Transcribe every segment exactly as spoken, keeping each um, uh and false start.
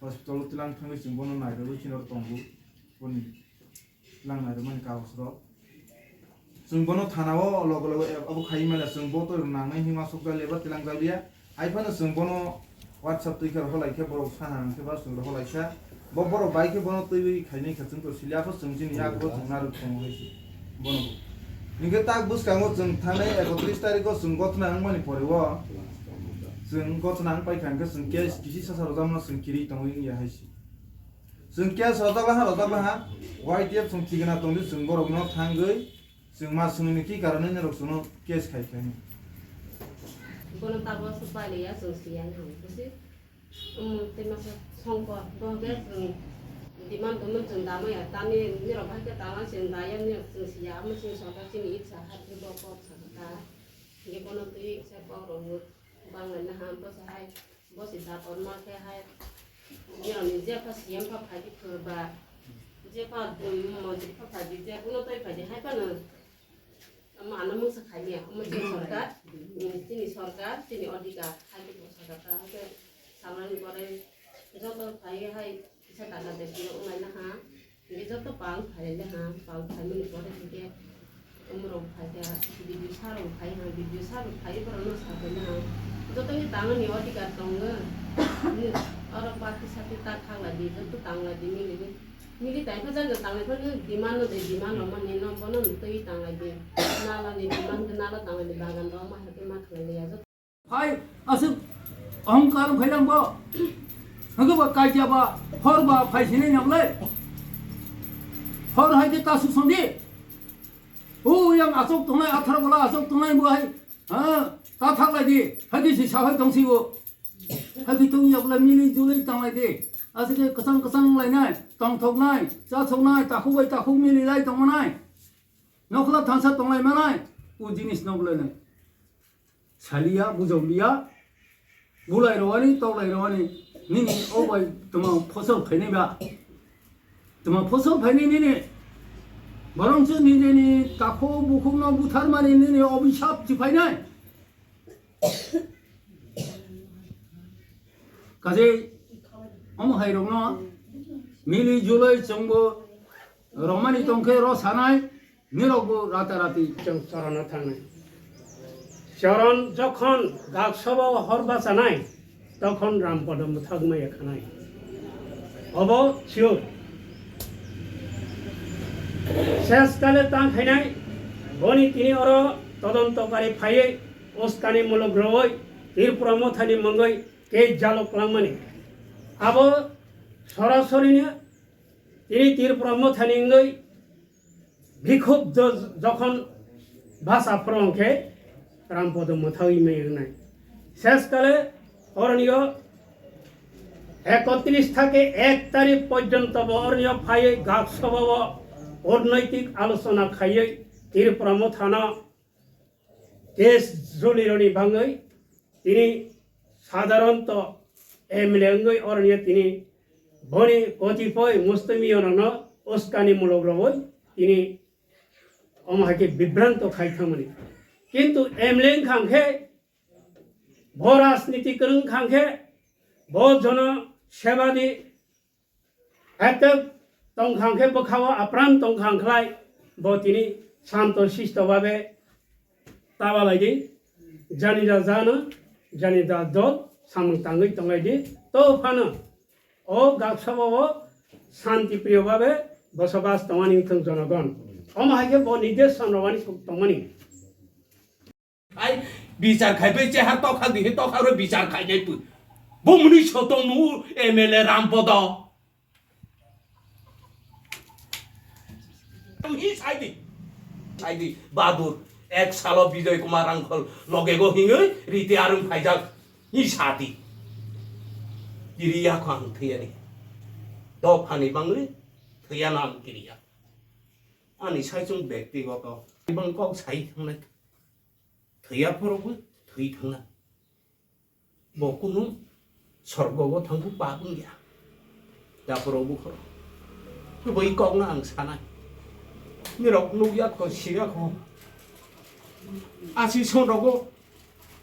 Hospital o tilang thangwi chwng bono nairogwi chini oro tongo. Boni tilang nairokmani kagoj rok. Chwng bono thana o logo logo abo khai manya chwng bo to nangnai hinma sokjak leba tilang jak ya. Hai phano chwng bono WhatsApp twi khe rohor lai khe borok sana hwn khe ba chwng rohor lai kha. Bo borok bai khe bono twiwi khainai kha chwng to sili apho chwng chini yak bo chwng narwk tongo hai se bono bo. Hinkhe tak bwskango chwng thanai ekotris tarikh o chwng gotna wngmani pore o chwng gotna wng paikha hinkhe chwng case kisi sasa rwjakmano chwng kiri tongwi wngya hai se. Chwng case rojak laha, rojak laha, Y T F chwng thigwna tongdi chwng borokno thangwi chwng ma swngni ki karonwi norok chwngno case khai khai. Bono tabuk aswk pailiya chwng siya nang busi. Um, tei masa songkor, bo hwnkhe chwng demand tongmani chwng damaya, tamni nirok hai khe tangma chwng daya nirok chwng siya, omo chini sorkar chini itsa hai khe bo kok sakha ta. Hinkhe bono twi kisa kok rok banglaina ham, bo se hai. Bo se da korma khe hai, nirokni jepha C M pha phaidi phwrwba, jepha, um, montri pha phaidi, je kuno twi phaidi hai phano, omo ano mungsa khaimya, omo chini sorkar, um, chini sorkar, chini odhikar, hai khe bo sakha ta, hai khe samani pore joto phai hai kisa taka de phano wnglaina ha. Hingke joto pang phaile ha, pang phaimani pore hingke umrok phaikha, B D O sir rok phai ha, B D O sir rok phai borokno sabaina ha. Joto ni tangmani odhikar tongo. Oro party sati ta khaklai di, joto tanglai di, mili di. Mili tai kha jang jang tanglai phano demand no de, demand rok mani no bono no twi tanglai di. Nala ni demand khe nala tanglai di, bagan rok ma hai khe ma khlai liya. Phai aswk ohongkar wngkhairang bo. Hwnkhe bo kaikya ba, hor ba phai sinai nang le. Hor hai khe tasuk song di. O yang achuk tongnai, athar bola achuk tongnai bo hai. Ha, ta thak lai di. Hai khe si sahai tong si bo. Hai khe tong yak lai mili juli tang lai di. Aswk khe kwchang kwchang lai nai, tong thok nai, cha thok nai, takhuk bai takhuk mili lai tong nai. Nokhla thansa tong lai manai, o jinis nok lai nai. Saliya, bujokliya, bulai rowani, toklai rowani, nini o bai tuma phosol phainai ba? Tuma phosol phainai nini? Borong se nini ni takhuk bukhuk no buthar mani nini obisap chiphainai. Kaje omo hai rok no mili julai chwngbo romani tongkhe ro sanai. Nirokbo rata rati. Chwng Chorono thangnai. Choron jokhon gak sobao hor bachanai, tokhon Rampodo mwthagmaya khanai. Obo sure. Ses kale tang khainai, boni tini oro todontokari phaiwi, uskanimulok rwui, Tripura mothani mungwi kei jalo kwlangmani. Abo sorasorini tini Tripura mothani wngwi Bikhub jo-, jokhon basa phwrwng khe Rampodo mwthagwi maya wngnai. Ses kale oroniyo ekotris thake ek tarik porjonto bo oroniyo phaiwi gak sobao ornoitik alochona khaiwi Tripura mothano case julironi bangwi tini sadharonto M L A wngwi oroniyo tini boni kotipoi mustumiyonokno uskanimulok rogwi tini omo hai khe bibranto khai thangmani. Kintu M L A wngkha hwnkhe bo rajniti kwrwng wngkha hwnkhe bo jono sebadi Ekta tongkhang khe bwkhao apran tongkhang khlai bo tini santo sisto babe tabalai di, jani da jana, jani da dol samung tangwi tonglai di. To phano o gaksabo o santi priyo babe bosobas tongmani wngthong jonogon. Omo hai khe bo nirdesh chondro wani tongmani. Ai, bichar khai bai chehar tokha di, tokha roi bichar khai nai pui. Bo muni sotong mu M L A Rampodo. Tong hi sai di. Sai di, Badur, ek salo Bijoy Kumar Rangkhol loge go hingoi riti arung phaijak. Hi sati. Kiriya ko ang thiyani. Dophani bangwi thiya na ang kiriya. Ani saichung bektigoto. Ibang kok sai thangnai. Thwiya phorobo thwi thangna. Bo kunu sorgo bo thangbu pap wngya. Da phorobo khoro. Bai kokno ang sanai. Nirok nukya kho, siya kho. Asi sonrogo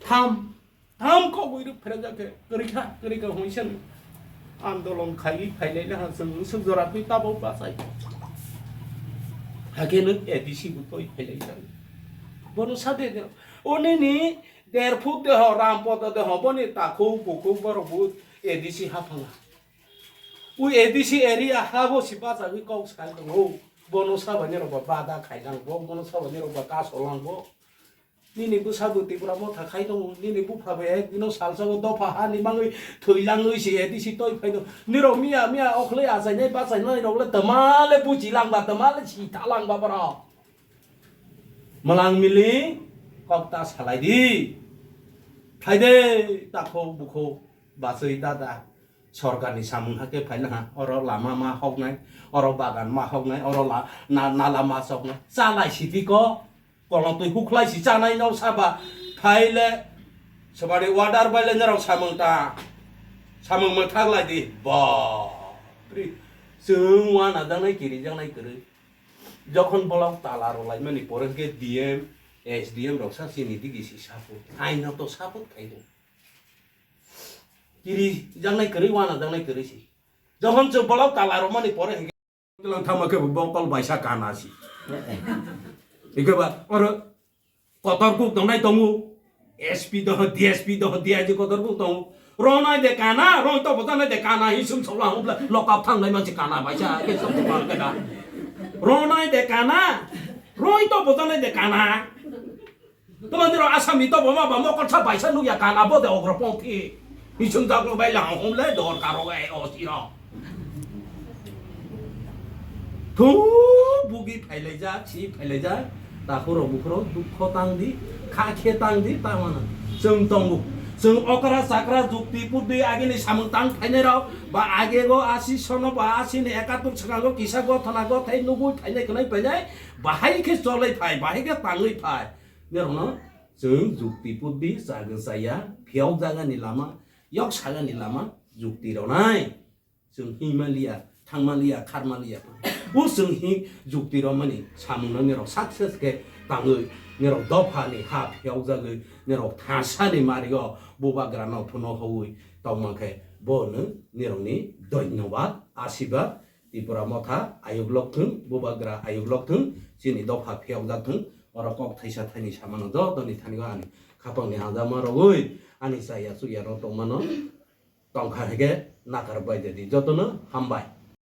tham, tham kok bai rw pherajak khe. Kwrwi kha, kwrwi kha hwnwi sani. Andolon khaiwi phailai na ha, chwng swk jora twi tabok bachai. Hakhe nwng A D C bo toi phailai jani. Bono sa de de. O nini der phut de ho, ram podo de ho, boni takhuk bukhuk borok bo A D C haphanga. O A D C area ha bo si bachagwi kok sai tongo. Bono sabani rok ba bada khailang bo, bono sabani rok ba kasolang bo. Nini bwsa bo Tipra Motha khai tongo, nini bupha bai ek dino salsa o dopha ha ni mangwi thwi langwi si A D C toi phai do. Nirok miya miya okhlai achainai bachainai rok le twma le buchi lang ba, twma le si tha lang ba borok. Mwlang mili kok ta salai di. Khai de takhuk bukhuk bachwi dada. Sorkarni samung hakhe phaina ha. Oro lama ma hoknai, oro bagan ma hoknai, oro la-, na-, nala ma choknai. Chalai siti ko, kolong twi hukhlai si chanai no saba. Phaile, sabari order bai le norok samung ta. Samung mwthak lai di. Ba. Pri. Chwng wana janai kiri janai kwrwi. Jokhon bolok tala rwlaimani pore hwnkhe D M, S D M rok sa chini digi si support. Aino to support khai do. Kiri jaknai kwrwi, wana jaknai kwrwi si. Jokhon chwng bolok tala rwmani pore hwnkhe tlang thangma khe bo bokol baisa kana si. Hwnkhe ba oro kotor kuk tongnai tongo. S P doho, D S P doho, D I G kotor kuk tongo. Ronai de kana, roi to bojanai de kana, hisum sola hum bla lokap thangnai mansi kana baisa ke sok bang kana. Ronai de kana, roi to bojanai de kana. Toma nirok Assam ni to boma ba mokol sa baisa nukya kana bo de ogro pongthi. Hisung jak bai lang hom le dor karo e o siro. Thu bugi phailai jak, si phailai jak. Takhuro bukhuro dukho tang di, kha khe tang di, ta mana. Chwng tongo. Chwng okra chakra jukti puddi agini samung tang phainai rok ba age go asi sono ba asi ni ekatur saka go kisa go thana go thai nugui phainai kwnai phainai bahai khe cholai phai, bahai khe tangwi phai. Nirokno chwng jukti puddi chagwi chaya, phiyok jagani lama, yok sagani lama jukti rwnai. Chwng himaliya, thangmaliya, kharmaliya. O chwng hi jukti rwmani samungno nirok success khe tangwi, nirok dophani ha phiyok jagwi, nirok thasani mario bubagrano phuno howi tongma khe bono nirokni dhonyobad, asibad. Tipra Motha ayuk lok thung, bubagra ayuk lok thung, chini dopha phiyok jak thung, oro kok thaisa thaini samano jotoni thani o ani khapangni hajama rogwi ani chaya chuya no tongmano tongkha hwnkhe nakar bai de di, jotono hambai.